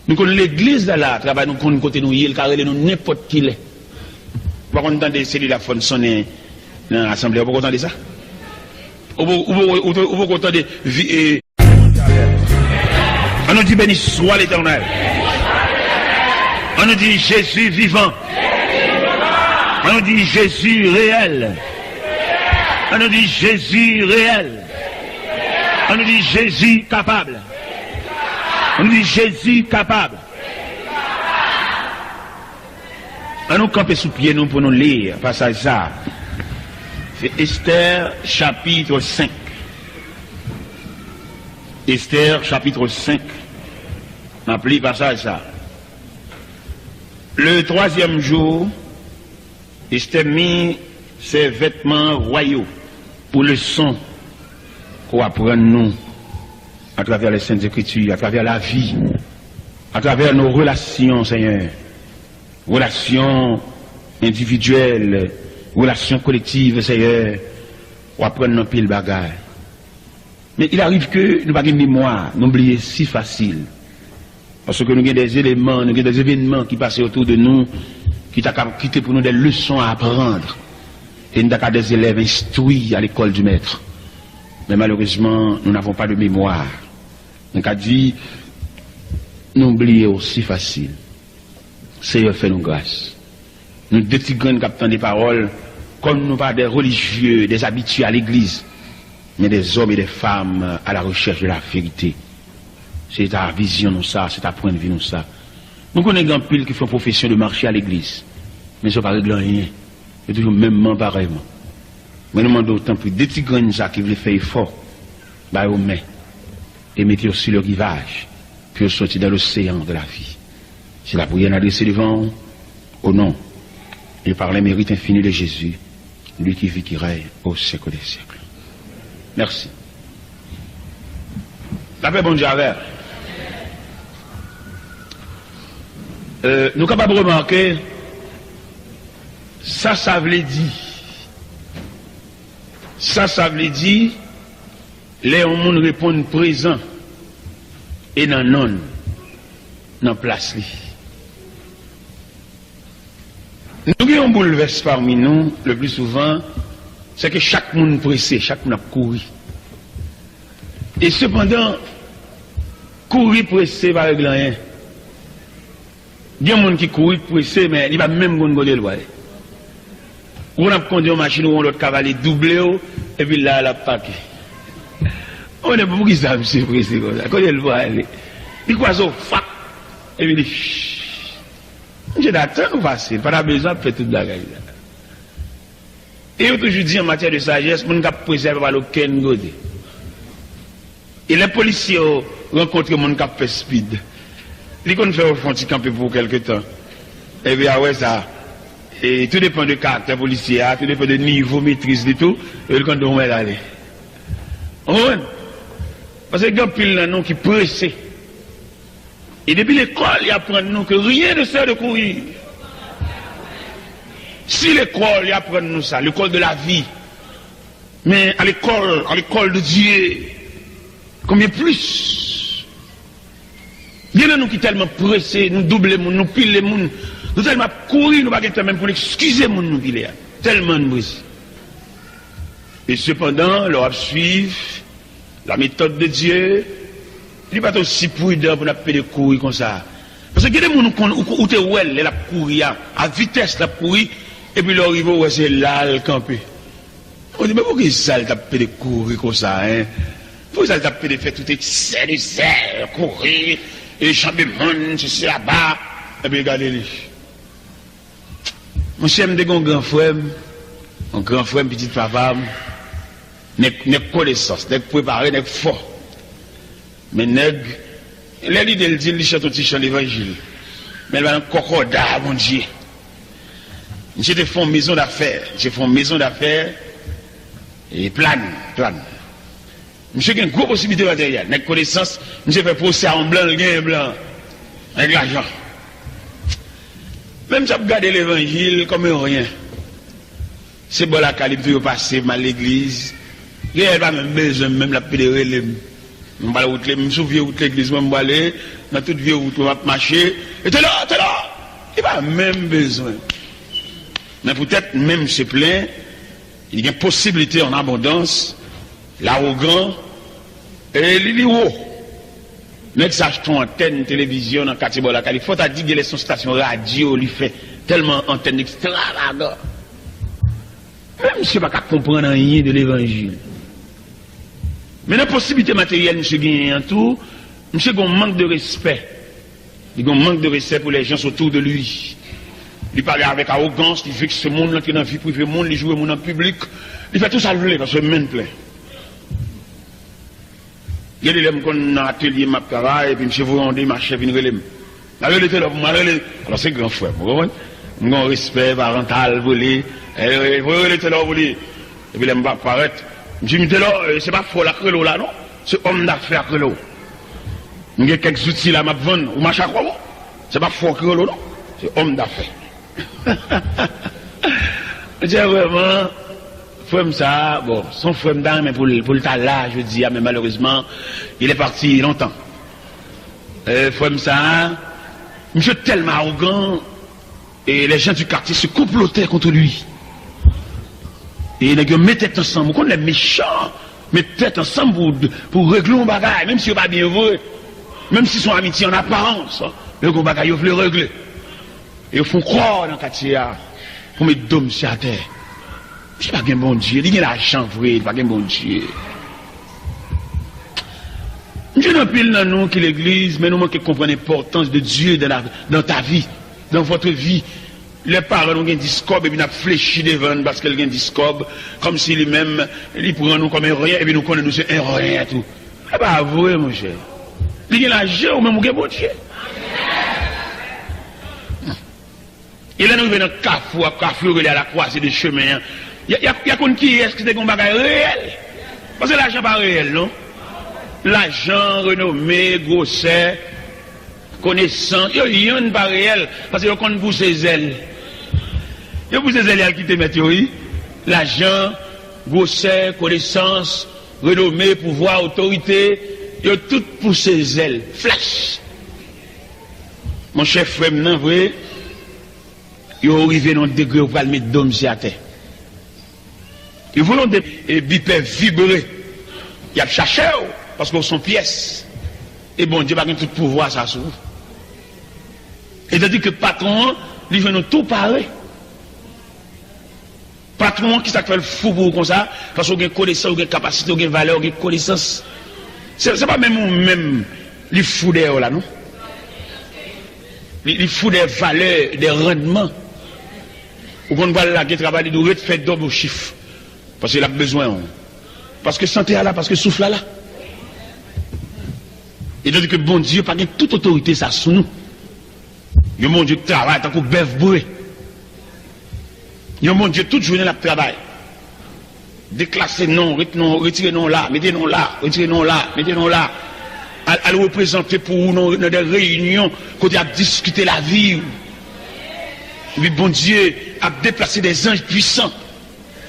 Nou konn legliz la, la, travay nou konn kote nou ye, l ka rele nou nenpòt ki lè. Ou pa konn tande selil ap fòn sonnen nan asanble, ou poko tande sa? Ou po-, ou po-, ou po-, ou poko tande vi-, e, An nou di, béni soit l'Éternel. An nou di, Jezi vivan. An nou di, Jezi reyèl. An nou di, Jezi reyèl. An nou di, Jezi kapab. An nou di, Jezi kapab. An nou kanpe sou pye nou pou nou li pasaj sa. Se Estè chapit senk. Estè chapit senk. N ap li pasaj sa. Le troisième jour, Esther mit ses vêtements royaux pour leçon qu'on apprend nous à travers les Saintes Écritures, à travers la vie, à travers nos relations, Seigneur. Relations individuelles, relations collectives, Seigneur. Ou aprann nou anpil bagay. Men il arrive que nou pa gen memwa, nou bliye si fasil. Paske nou gen des éléments, nou gen des événements ki pase otou de nou, ki ta ka kite pou nou des leçons à apprendre. E nou ta ka des élèves instruits à l'école du Maître. Men malerezman, nous n'avons pas de mémoire. Nou ka di, Nou bliye w si fasil. Seyè, fè nou gras. Nou de ti grenn k ap tande pawòl, kòm nou pa de relijye, de abitye a legliz, men de zòm e de fanm a la rechèch de la verite. Se ta vizyon nou sa, se ta pwennvi nou sa. Nou konnen gen anpil ki fè pwofesyon de mache a legliz, men sa pa regle anyen. Yo toujou menmman, parèyman. Mwen, nou mande w, tanpri, de ti grenn sa ki vle fè efò, ba yo men e mete yo sou le rivaj pou yo soti dan loseyan de lavi. Se lapriyè n adrese devan w, au nom et par les mérites infinis de Jésus, lui qui vit, qui règne au siècle des siècles. Mèsi. Lapè Bondye avè w. Euh, nou kapab remake sa sa vle di. Sa sa vle di lè yon moun reponn prezan e nan non l, nan plas li. Nou gen yon boulvès pami nou, le pli souvan, se ke chak moun prese, chak moun ap kouri. E sepandan, kouri prese pa regle anyen. Gen moun ki kouri prese, men li pa menm konn kote l prale. Ou konn ap kondui yon machin ou yon lòt ka vale double w, epi la l ap pake. Ou konnen poukisa misye prese konsa? Kote l prale? Li kwaze w, fak! Epi li, misye ta tann ou pase, l pa ta bezwen ap fè tout bagay sa. E yo toujou di, an matyè de sajès, moun k ap prese a pa pral okenn kote. E lè polisye yo rankontre moun k ap fè speed, li konn fè yo fè yon ti kanpe pou kèlke tan. Epi apre sa, e tou depann de karaktè polisye a, tou depann de nivo metriz li tou, yo konn di w mèt ale. Ou konprann? Paske gen anpil nan nou ki prese. E depi lekòl, y aprann nou ke rien ne sert de courir. Si lekòl, y aprann nou sa, l'école de la vie, men à l'école, à l'école de Dieu, combien plus? Gen nan nou ki tèlman prese, nou double moun, nou pile moun, nou tèlman ap kouri, nou pa gen tan menm pou n eskize moun nou pile a. Tèlman n prese. E sepandan, lè w ap swiv la méthode de Dieu, li pa t osi pridan pou n ap pede kouri konsa. Paske gen de moun ou konn, ou, ou te wè l lè l ap kouri a, a vitès l ap kouri, epi lè w rive, w wè se la l kanpe. Ou di, men poukisa l t ap pede kouri konsa, en? Poukisa l t ap pede fè tout eksè de zèl, kouri, e janbe moun, sesi, laba, epi gade li. Monchè, m te gen yon gran frè m, yon gran frè m, pitit papa m, nèg, nèg konesans, nèg prepare, nèg fò. Men nèg, lè lide l di l, li chante yon ti chan levanjil. Men l pa nan kòkòda a Bondye. Misye te fè yon maison d'affaires, misye fè yon maison d'affaires, e Plane, Plane. Misye gen gwo posiblite materyèl. Nèg konesans, misye fè pwosè a yon blan, l genyen blan. Nèg lajan. Men misye ap gade levanjil kòm yon ryen. Se bò lakay li m toujou pase, m al legliz. Genyen l pa menm bezwen m, menm l ap pede rele m. M pral wout le, m sou vye wout legliz mwen, m prale nan tout vye wout mwen, m ap mache. E Telò, Telò! Li pa menm bezwen. Men poutèt menm se plen, li gen posiblite an abondans, lawogan, e li, li wo. Nèg sa achte yon antèn televizyon nan katye bò lakay li. Fò ta di genlè se yon stasyon radyo li fè. Tèlman antèn ekstravagan. Men misye pa ka konprann anyen de levanjil. Men nan posiblite materyèl misye genyen an tou, misye gen yon mank de respè. Li gen yon mank de respè pou les gens autour de lui. Li pale avèk awogans, li vekse moun, li antre nan vi prive moun, li joure moun an piblik. Li fè tout sa l vle paske men l plen. Gen de lè m konn nan atelye m ap travay, epi misye voye yon demachè vin rele m. Mwen rele Telò pou mwen rele. Alò, se gran frè m, ou konprann? M gen yon respè parantal pou li. E, e, voye rele Telò pou li. Epi lè m pa parèt, m di, "Telò, e, se pa frè w la k rele w la, non. Se òm dafè a k rele w. M gen kèk zouti la m ap vann. Ou mache ak òm, ou? Se pa frè w ki rele w, non. Se òm dafè." Monchè, vrèman, frè m sa a, bon, se yon frè m ta renmen pou l, pou l ta la jodi a, men malerezman, il est parti longtemps. E, frè m sa a, misye tèlman awogan, et les gens du quartier se complotaient contre lui. E nèg yo met tèt ansanm, ou konn lè mechan, met tèt ansanm pou, pou regle yon bagay, menm si yo pa byen vre. Menm si se yon amitye an aparans, men gen yon bagay yo vle regle. Yo fè yon kò nan katye a pou met do misye atè. Misye pa gen Bondye, li gen lajan vre, li pa gen Bondye. M jwenn anpil nan nou ki legliz, men nou manke konprann enpòtans de Dieu dans la, dans ta vie, dans votre vie. Lè paran nou gen dis kòb epi n ap flechi devan l paske l gen dis kòb, kòmsi li menm, li pran nou kòm en ryen epi nou konnen nou se en ryen tou. Se pa vre, monchè. Li gen lajan, ou menm ou gen Bondye. E lè nou rive nan kafou, ap kafou yo rele a la croisée de chemin an, y a, y a, y a konn kiyès ki te gen yon bagay reyèl. Paske lajan pa reyèl, non. Lajan, renome, gwosè, konesans, yo yonn pa reyèl, paske yo konn pouse zèl. Yo pouse zèl, y al kite mèt yo, wi. Lajan, gwosè, konesans, renome, pouvwa, otorite, yo tout pouse zèl. Flèch! Monchè, frè m nan, vre, yo rive nan yon degre yo pral met do misye atè. Yo voye yon de, e bipè vibre. Y ap chache w, paske w se yon pyès. E Bondye pa gen tout pouvwa sa sou ou. E tandi ke patwon an, li jwenn ou tou pare. Patwon an, kisa k fè l fou pou ou konsa? Paske w gen konesans, w gen kapasite, w gen valè, w gen konesans. Se, se pa menm ou menm li fou dèyè w la, non. Li, li fou dèyè valè, dèyè randman. Ou konn pral lage travay, li di w ret fè dòb ou chif. Paske l ap bezwen w. Paske sante a la, paske souf la la. E tandi ke Bondye pa gen tout otorite sa sou nou. Yon Bondye k travay tankou bèf boure. Yon Bondye tout jounen l ap travay. Deklase non, ret non, retire non la, mete non la, retire non la, mete non la. Al, al reprezante pou ou nan, nan de reyinyon kote y ap diskite lavi w. Epi Bondye ap deplase de zanj pwisan.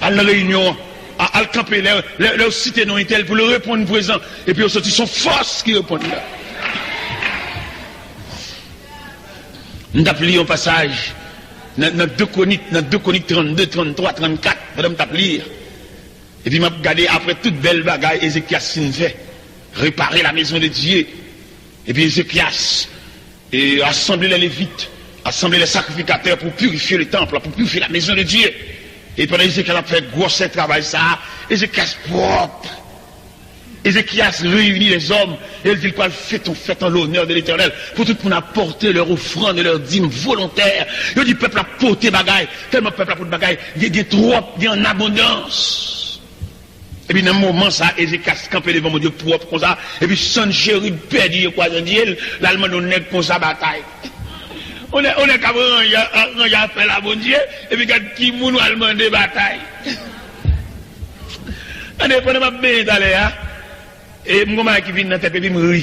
Al nan reyinyon an. A-, al kanpe lè, lè, lè yo site non entèl pou l reponn prezan. Epi yo santi se yon fòs ki reponn la. M t ap li yon pasaj nan, nan de Kwonik, nan de Kwonik trannde, tranntwa, trannkat, pandan m t ap li. Epi m ap gade apre tout bèl bagay Ezekyas fin fè, repare la maison de Dieu. Epi Ezekyas, e, asanble lè Levit, asanble lè sakrifikatè pou pirifye le tanp, pou pirifye la maison de Dieu. E pandan Ezekyas ap fè gwosè travay sa a, Ezekyas pwòp. Ezekyas reyini lèzòm e l di l pral fete yon fèt an lonè de Letènèl pou tout moun apòte lè ofrann e lè dim volontè. Yo di pèp la pote bagay, tèlman pèp la pote bagay, gen, gen twòp, gen an abondans. Epi nan moman sa, Ezekyas kanpe devan Bondye pwòp konsa, epi Sancherib pèdi je kwaze an zye l, l al mande yon nèg konsa batay. Yon nèg, yon nèg k ap ranje, ranje afè l a Bondye, epi gad ki moun w al mande batay. Tande, pandan m ap benyen talè a, e m gon bagay ki vin nan tèt epi m ri.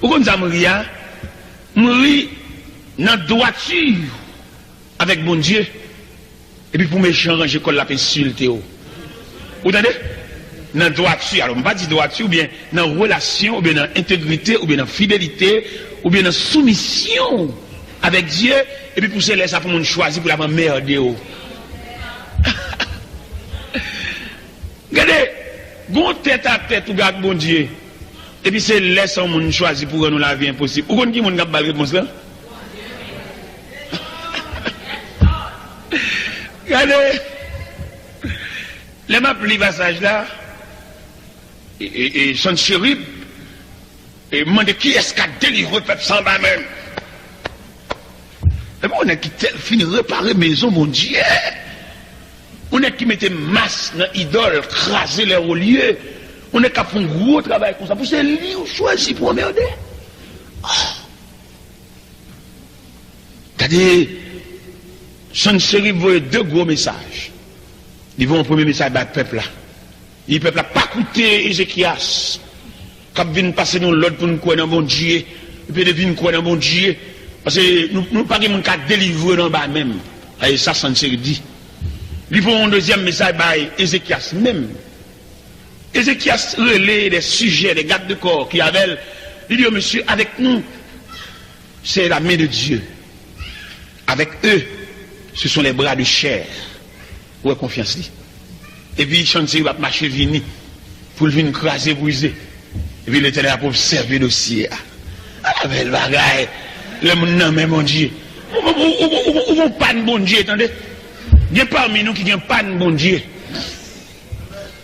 Ou konn sa m ri a? M ri nan dwati avèk Bondye. Epi pou mechan ranje kò l, l ap ensilte w. Ou tande? Nan dwati, alò m pa di dwati, oubyen nan relasyon, oubyen nan entegrite, oubyen nan fidelite, oubyen nan soumisyon avèk Dye, epi pou se lè sa pou moun chwazi pou l ap anmède w. Gade, gon tèt a tèt ou gen ak Bondye, epi se lè sa yon moun chwazi pou rann ou lavi enposib. Ou konn ki moun k ap ba l repons lan? Gade, lè m ap li pasaj la, e, e, e Sancherib, e mande kiyès k a delivre pèp sa anba men m. Epi yon nèg ki tèl fin repare mezon Bondye. Yon nèg ki mete mas nan idòl, kraze lè olye. Yon nèg k ap fè yon gwo travay konsa. Pou se li ou chwazi pou anmède. Oh. Gade, Sancherib voye de gwo mesaj. Li voye yon premye mesaj bay pèp la. Li di pèp la pa koute Ezekyas k ap vin pase nou lòd pou n kwè nan Bondye, epi de vin kwè nan Bondye, paske nou, nou pa gen moun ka delivre nou anba men m. A, e sa Sancherib di. Li voye yon dezyèm mesaj bay Ezekyas menm. Ezekyas rele de sijè, de gad de kò ki avè l. Li di yo, mesye, avèk nou, c'est la main de Dieu. Avec eux, ce sont les bras de chair. Ou wè konfyans li. Epi Sancherib ap mache vini pou l vin kraze brize. Epi Letènèl ap obsève dosye a. Ala bèl bagay, lè moun nan men Bondye. Ou, ou, ou, ou, ou, ou gon pàn Bondye, tande. Gen pami nou ki gen pàn Bondye.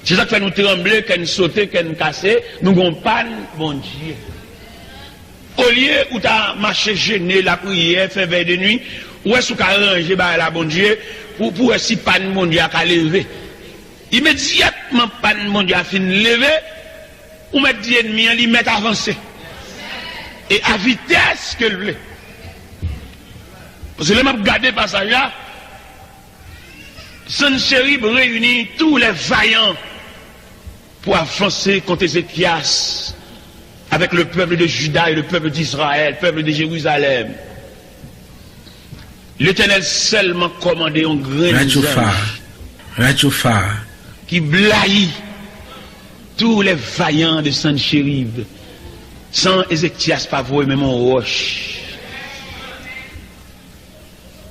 Se sa k fè nou tranble, kè n sote, kè n kase, nou gon pàn Bondye. Olye ou ta mache jene, lapriyè, fè vèy de nwi, ou wè si w ka ranje bagay la, Bondye, pou, pou wè si pàn Bondye a ka leve. Imedyatman pàn Bondye a fin leve, ou mèt di ènmi an, li mèt avanse. E a vitès ke l vle. Paske lè m ap gade pasaj la, Sancherib réunit tous les vaillants pour avancer contre Ézéchias avec le peuple de Juda et le peuple d'Israël, peuple de Jérusalem. L'Éternel sèlman kòmande yon grenn zanj ki blayi tous les vaillants de Sancherib, san Ezekyas pa voye menm yon wòch.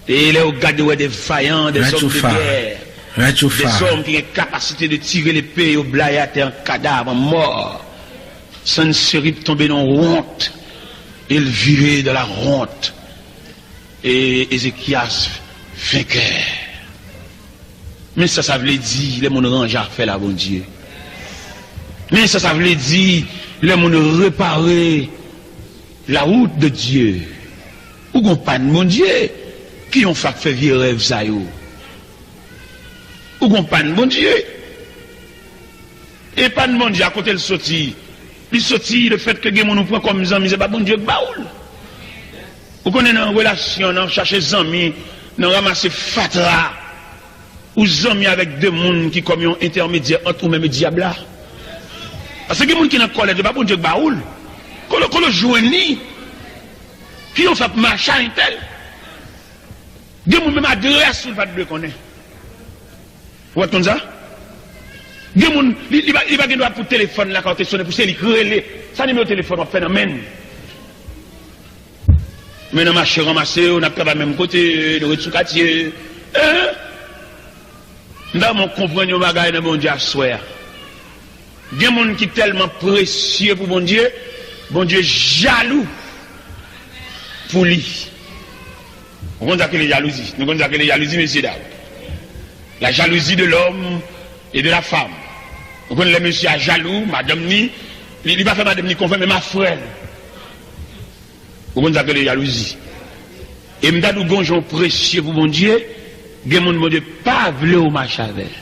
E lè yo gade, yo wè de vayan, de zòm de gè, de zòm ki gen kapasite de tire lepe, yo blayi atè an kadav, an mò. Sancherib tonbe nan wont, e l vire dans la honte. E Ezekyas venkè. Men sa sa vle di lè moun ranje afè l a Bondye. Men sa sa vle di lè moun repare la wout de Dye. Ou gon pàn Bondye, ki yon fè ap fè vye rèv sa yo. Ou gon pàn Bondye. E pàn Bondye a kote l soti? Li soti lefètke gen moun ou pran kòm zanmi, se pa Bondye k ba ou l. Ou konnen nan relasyon, nan chache zanmi, nan ranmase fatra, ou zanmi avèk de moun ki kòm yon entèmedyè ant ou menm e dyab la. Paske gen moun ki nan kòlèt, se pa Bondye k ba ou l. Kote, kote w jwenn li? Ki yon fè ap mache a entèl? Gen moun menm adrès ou l pa t dwe konnen. Ou pa t konn sa? Gen moun, li, li pa, li pa gen dwa pou telefòn lakay ou te sonnen, pou se li k rele. Sa nimewo telefòn w ap fè nan men l? Men nan mache ranmase yo, n ap travay menm kote, nou ret sou katye. Hein? M ta renmen w konprann yon bagay nan Bondye aswè a. Gen moun ki tèlman presye pou Bondye, Bondye jalou pou li. Ou konn sa k rele jalouzi? Nou konn sa k rele jalouzi, mesye dam? La jalousie de l'homme et de la femme. Ou konn lè mesye a jalou, madanm ni, li, li pa fè madanm ni konfyans, men ma frè l. Ou konn sa k rele jalouzi? E m ta di w gon jan w presye pou Bondye, gen moun Bondye pa vle w mache avè l.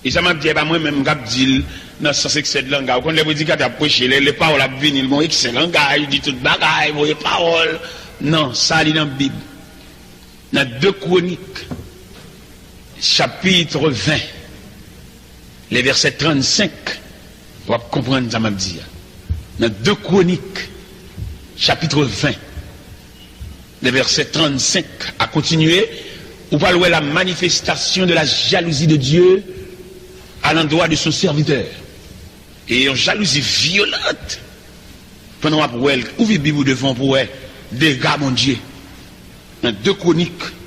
E sa m ap di a, e pa mwen menm k ap di l nan sans eksè de langaj. Ou konn lè predikatè ap preche, lè, lè pawòl ap vini, l gon eksè langaj, di tout bagay, voye pawòl. Non, sa li nan Bib. Nan de Kwonik, chapit ven, le vèsè trannsenk, w ap konprann sa m ap di a. Nan de Kwonik, chapit ven, le vèsè trannsenk a kontinye, ou pral wè la manifestation de la jalousie de Dieu à l'endroit de son serviteur. E yon jalouzi vyolant. Pandan w ap wè l, ouvri Bib ou devan w pou w wè dega Bondye. Nan de Kwonik,